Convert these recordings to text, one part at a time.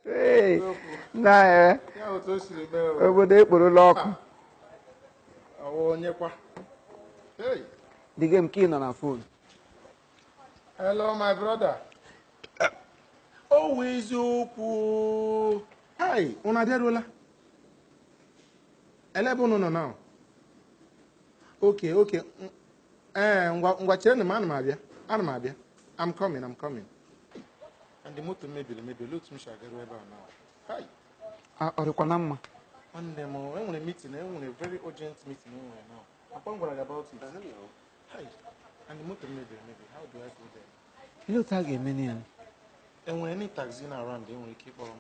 Ee, na ee, Ya otu o siri mee o. Obodo ekporola ọkụ. Ọwụ onye kwa? Hey. The game ka ị nọ na phone. Hello, my brother. O wụ eziokwu. Hi, unu abịaruola? Ele ebe unu nọ now? Okay. Ee, ngwa ngwa, chere m, ana m abịa. Ana m abịa. I'm coming, I'm coming. And the moto mebiri emebi, olee otu m si agaru ebe a now? Hi. Ah, ọ dịkwa na mma. Nwanne m, enwere meeting, enwere very urgent meeting enwere now. Akwa m gwara gị about it. Hi. And the moto mebiri emebi, how do I go there? Olee otu a ga-eme ya? Enwere any taxi na around enwere ike ịkpọrọ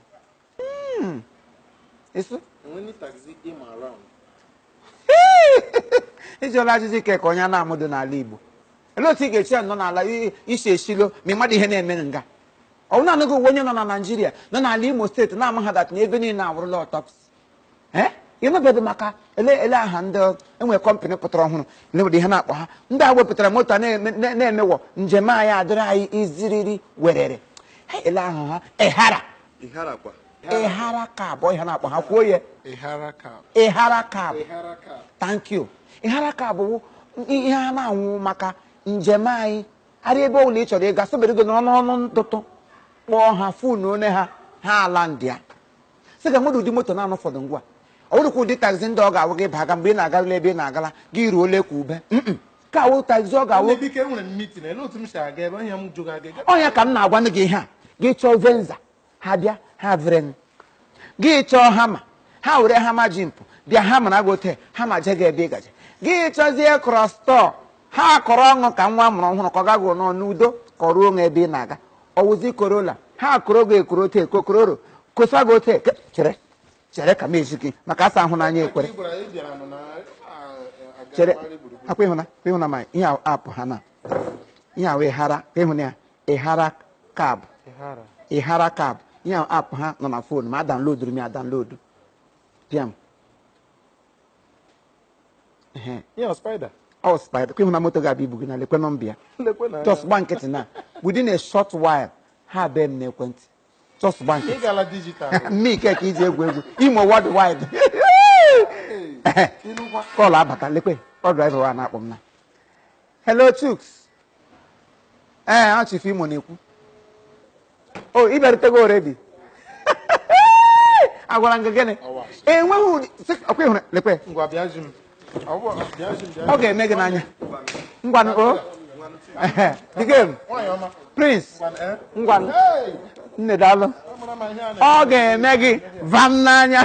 m? Eso? Enwere any taxi ịma around? Ịjụọla ajụjụ ike ka onye a na-amụdo n'ala Igbo. Olee otu ị ga-esi nọ n'ala isi esilo ma ị mmadụ ihe na-eme nga? Ọ bụrụ na anụghị uwe onye nọ na Naịjirịa, nọ n'ala Imo Steeti, na-ama ha that na ebe niile awụrụla autopsy. Ee, ịnụbeghị maka ele ele aha ndị enwere company pụtara ọhụrụ lewere ihe na-akpọ ha, ndị a wepụtara moto a na-emewọ njem anyị adịrị anyị iziriri werere ha. Ele aha ha, Ehara. Ihara kwa. Ehara Cab, ihe na-akpọ ha, kwuo ya. Ihara Cab. Ehara Cab. Ihara Cab. Thank you. Ihara Cab bụ ihe ha na-anwụ maka njem anyị arị ebe ọbụla ị chọrọ ịga. Sobere gị n'ọnụ ọnụ ntụtụ, kpọọ ha phone, one ha ha ala ndị a sị ka nwere ụdị moto na-anụ ụfọdụ ngwa. Ọ bụrụkwa ụdị taxi ndị ọ ga-awụ gị baga mgbe ị na-agarụla ebe ị na-agala, gị ruo ole ka ube. Ka awụ taxi ọ ga-awụ. Nne, biko, enwere m meeting. Ele otu m si aga ebe ihe m jụga gị? Ọnya ka m na-agwa gị ihe a. Gị chọọ Venza, ha bịa ha vere. Gị chọọ Hummer, ha were Hummer jeep bịa, ha mara gị ote ha ma je gị ebe ị gaje. Gị chọzie Crosstour, ha kọrọ ọṅụ ka nwa mụrụ ọhụrụ ka ọ gaghị nọ n'udo ka ọ ruo onwe ebe ị na-aga. Ọwụzi Corolla, ha kọrọ gị ekoro ote kokororo kosa gị ote. Chere, chere ka m ezi gị maka asa ahụ n'anya ekwere. Ị gwara ị bịara nọ na aga Chere. mkparị gburugburu. Akwa ịhụna, kwa ịhụna ma ihe apụ ha na ihe ahụ Ịhara, kwa ịhụna ya, Ịhara Cab. Ihara. Ịhara Cab, ihe app ha nọ na phone ma a downloaduru m ya, download pịam. Ehe. Ihe ọ spider. Ọ spider, kwa ịhụna moto ga-abịa ibu gị na lekwe nọmba ya. Lekwe na. Just gba nkịtị na within a short while ha bee m n'ekwentị. Just gba Ị nkịtị. gala digital. Mme ike ka iji egwu egwu Imo worldwide. Ịnụkwa. Call abata, lekwe ọ driver wa na-akpọ m na. Hello, Chuks. Ee, ọ Chief Imo na-ekwu. O ị bịarutego already? Agwara m gị gịnị? Enweghị ụdị ọkwa ịhụrụ, lekwe. Ngwa, bịa ji m. Ọ bụ bịa ji m, bịa. Ọ ga-eme gị n'anya. Ngwanụ o. Ehe, the game. Nwaanyị ọma. Prince. Ngwanụ, eh? Ngwanụ. Hey! Nne, daalụ. Ọ mara ma ihe a na- Ọ ga-eme gị vam n'anya.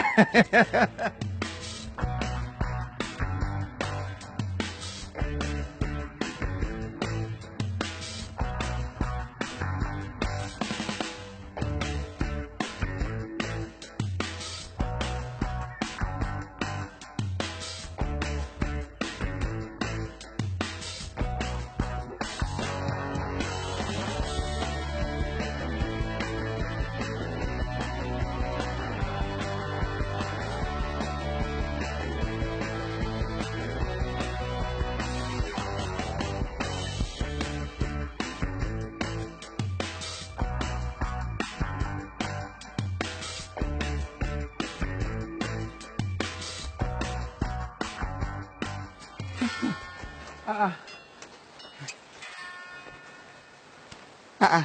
Ah, ah.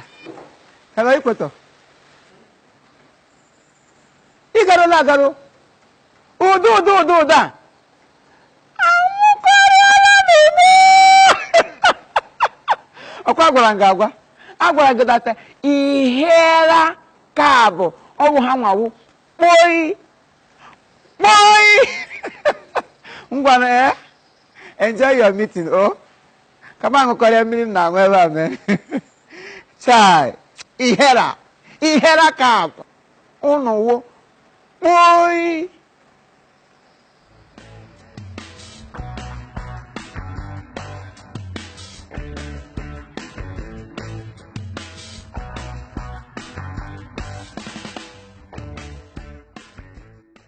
Hello, Ikweto. Ị garụla agarụ? Ụdị ụdị ụdị ụda a. Anwụkọrịala m ime. Ọkwa gwara m gị, agwa agwara gị that Ihera Cab ọwụ ha nwawu kpoi kpoi. Ngwanụ, eh, enjoy your meeting o. Kama aṅụkọrịa mmiri m na-aṅụ ebe a mee chai. Ihera, Ihera Cab, ụnụ wụ kpoi.